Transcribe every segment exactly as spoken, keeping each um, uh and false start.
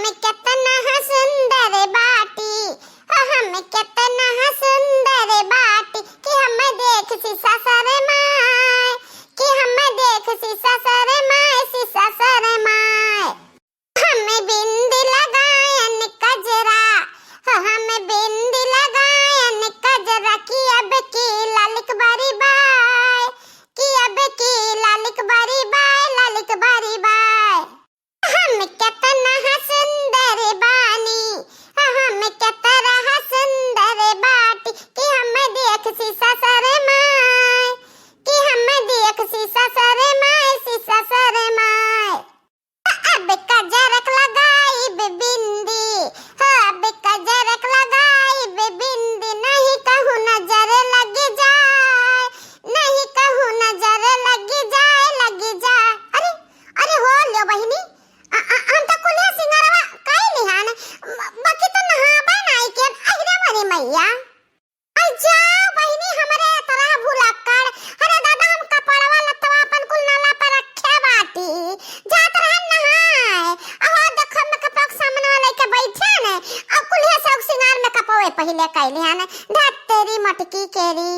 केतना सुंदर बाटी, ओ हम केतना सुंदर बाटी, कि हम देखसी ससुर माय, कि हम देखसी ससुर माय, सी ससुर माय। हम बिंदी लगायन कजरा, हो हम बिंदी लगायन कजरा, कि अब की लालिक बारी बाय, कि अब की लालिक बारी बाय, लालिक बारी बाय। हम केतना सुंदर बानी, हम केतना सुंदर बाटी, कि हम देखसी ससुर माय, कि हम देखसी ससुर माय, सी ससुर माय। अब कजरक लगाइब बिंदी, हो अब कजरक लगाइब बिंदी, नहीं कहूँ नजर लग जाए, नहीं कहूँ नजर लग जाए, लग जाए। अरे, अरे हो ल्यो बहिनी, आ, आ, हम तो कुल्हे सिंगारवा कई लिहान, ब-, बाकी तो नहाबे नाई के। अरे मोरी मैया, अरे जा बहिनी, हमरे तरह भुलक्कड़। अरे दादा, हम कपड़वा लत्तवा अपन कुल नाला पर रखे बाटी, जात रहन नहाए। अहो देखो, मेकअपवा के सामनवा लेके बैठे ने, अब कुल्हे शौक सिंगार मेकअपवे पहिले कई लिहान। धत तेरी मटकी केरी।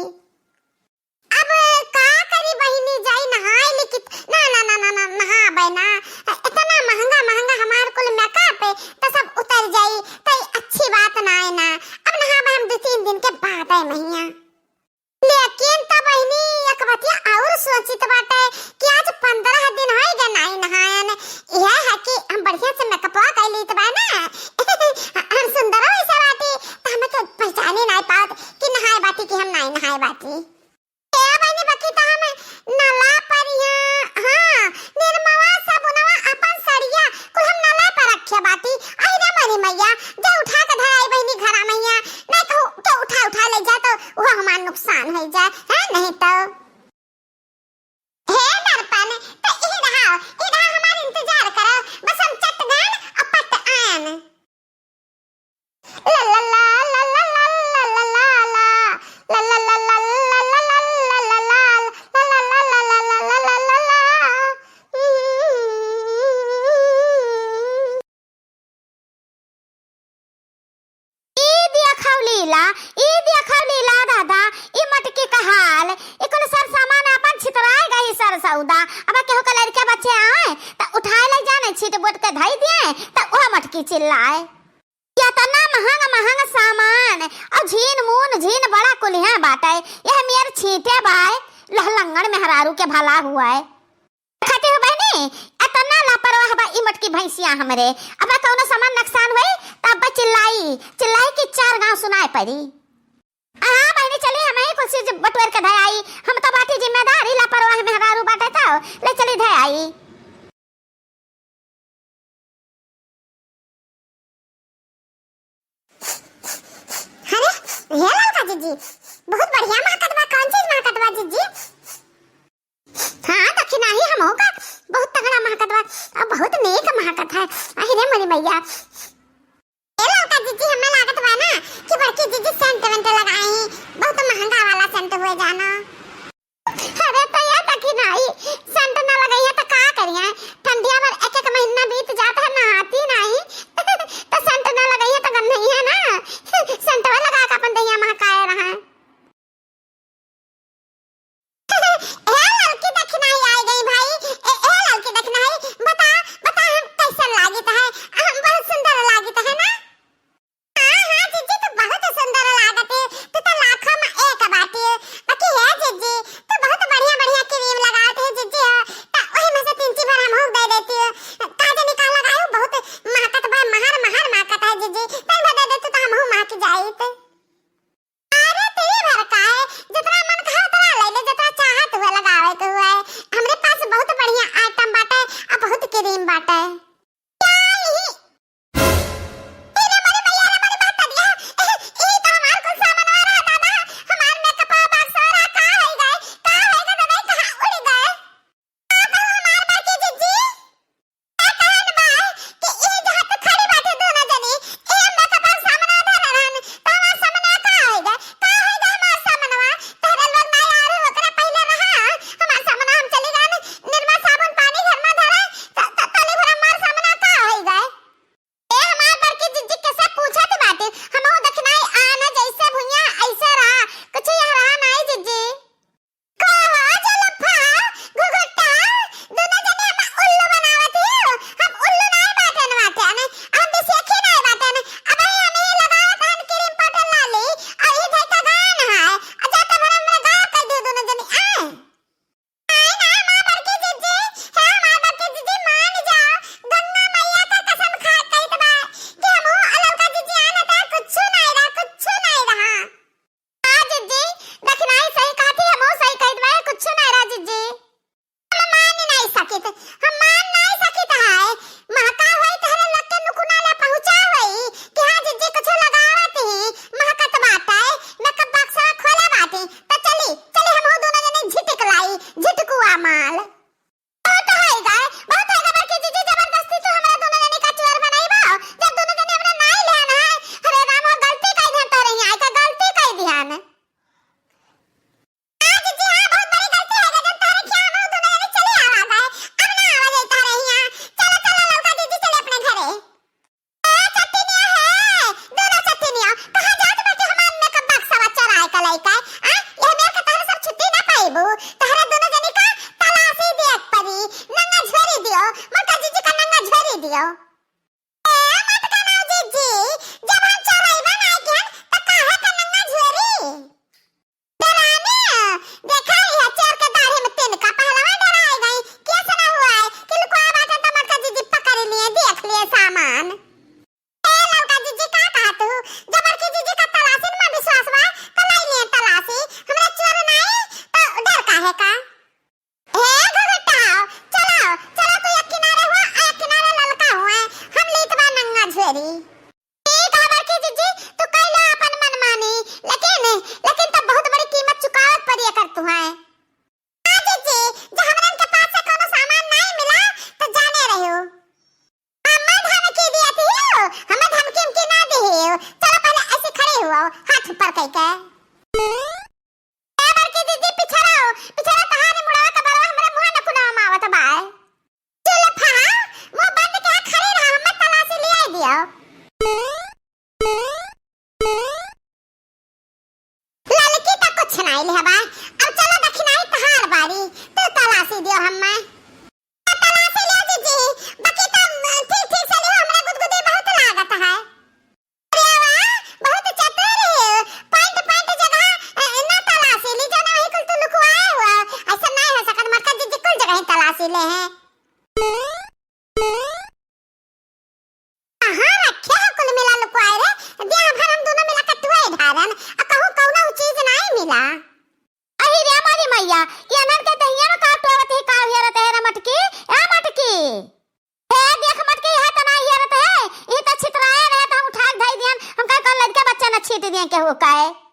अब का करी बहिनी, जाई नहाए, लेकिन ना, ना, ना, ना, ना, नहाबे ना। इतना महंगा, महंगा हमार कुल मेकअप है, तो सब उतर जाई, तो ये अच्छी बात ना है ना। अब नहाबे हम दो तीन दिन के बाद है मैया। लेकिन तो बहिनी, एक बतिया और सोचित बाटे कि आज पन्द्रह दिन होई गए नाई नहायन। यह है कि हम बढ़िया से मेकअपवा कर लीत बा ना। हम सुंदर वैसे बाटी, तो हमें तो पहचाने नाई पावत कि नहाए बाटी कि हम नाई नहाए बाटी। ए बहिनी, बाकी तो हम नला पर यहाँ, हाँ, निरमवा, साबुनवा, अपन सड़िया, कुल हम नला पर रखे बाटी। आई रे मोरी मैया, जा उठा के धर आई बहिनी घरा मैया, नहीं तो के उठा उठा ले जाए तो वो हमार नुकसान हो जाए, है नहीं तो। हे दर्पण, तो ई रहा, ई रहा हमार इंतजार करो, बस हम चट गन और पट आयन। ई देखौ लीला, ई देखौ लीला दादा, ई मटकी का हाल, ई कुल सर सामान आपन छितराए गई सर सौदा। अब केहू के लड़के बच्चे आए, त उठाए ले जाने, छीट बोट के धई दिए, त वह मटकी चिल्लाए। इतना महंग महंग सामान, और झीन मून, झीन बड़ा कुलिया बाटे, यह मेर छींटे बाय, लहलंगड़ मेहरारू के भला हुआ है। खाती हो बहिनी, इतना लापरवाह बा ई मोटकी भैंसिया हमरे। अब कौनो सामान नुकसान होई, त अब चिल्लाई, चिल्लाई कि चार गांव सुनाए पड़ी। हाँ बहिनी, चली हम ही कुल चीज बटोर के धर आई। हम तो बाटी जिम्मेदार, ई लापरवाह मेहरारू बाटे तो ले चली धर आई। अरे, हे ललका जीजी, बहुत बढ़िया महकत बा। कौन चीज महकत बा जीजी? हाँ, दखिनाही हमहू का बहुत तगड़ा महकत बा, और बहुत नेक महकत है। अहि रे मोरी मैया। ए ललका जीजी, हमें लागत बा ना कि बड़की जीजी सेंट वेंट लगाई, बहुत महंगा वाला सेंट हुए जाना। अरे तो ये दखिनाही, सेंट ना लगाई है तो का करिए? ठंडिया भर एक एक महीना बीत जात है, नहाती नहीं। तो सेंट ना लगाई है तो गन्नई है ना, सेंटवे लगा के अपन दहिया महकाए रहा। ए ललकी दखिनाही आई गई भाई, ए, ए ललकी दखिनाही, बता, बता हम कैसन लागित है? हम बहुत सुंदर लागित है ना? हाँ, हाँ, जीजी, तू बहुत सुंदर लागत है। तू तो लाखों में एक बाटी है। बाकी हे जीजी, तू बहुत बढ़िया, बढ़िया क्रीम लगावत है, जीजी, हो। त वही में से तीन चार बार हमहू दे देती है। का जानी का लगायो, बहुत अरे, ठीक है बड़की जीजी, तू कइ ला अपन मनमानी, लेकिन, लेकिन तब बहुत बड़ी कीमत चुकावत पड़ी एकर तुहैं। हाँ जीजी, जब हमरन के पास से कउनो सामान नाहीं मिला, तो जाने रहियो। हमें धमकी दिया थी हो, हमें धमकी उमकी ना दी हो। चलो पहले ऐसे खड़े हुआ, हाथ ऊपर कइ के। ए बड़की दीदी, पिछड़ा हो, पिछड़ा, तहारी मुड़वा का बलवा हमरे मुँह न कुनावा में आवत बा। चुलफा, मुँह बंद के खड़ी रहा, हमें तलाशी लिया दियो। ललकी तो कुछ नाहीं लिहबा, अब चलो दखिनाई तहार बारी, तू तलाशी दियो हमें। तलाशी लियो जीजी, बाकी तो ठीक ठीक से लियो, हमरे गुदगुदी बहुत लागत है। अरे वाह, बहुत चतुर है। पैंट, पैंट जगह, अ, ना तलाशी ली, जाने वहीं कुल तू लुकवाए हुआ। ऐसा नहीं हो सकत, मटका जीजी कुल जगह ही तलाशी ले हैं। कहाँ रखे हो कुल मिला लुकवाए रे? दिया भर हम दोनों मिला कटुआए ढारन, आ कहूँ कउनो चीज नहीं मिला। अही रे हमारी मैया, ये अनन के दहिया में का टोरत है, का हेरत है रे मटकी? ए मटकी! हे देख मटकी, यह त ना हेरत है, यह त छितराए रहे त हम उठा के धई दियन, हम का कर लड़का बच्चा न छीट दियन केहू काहे?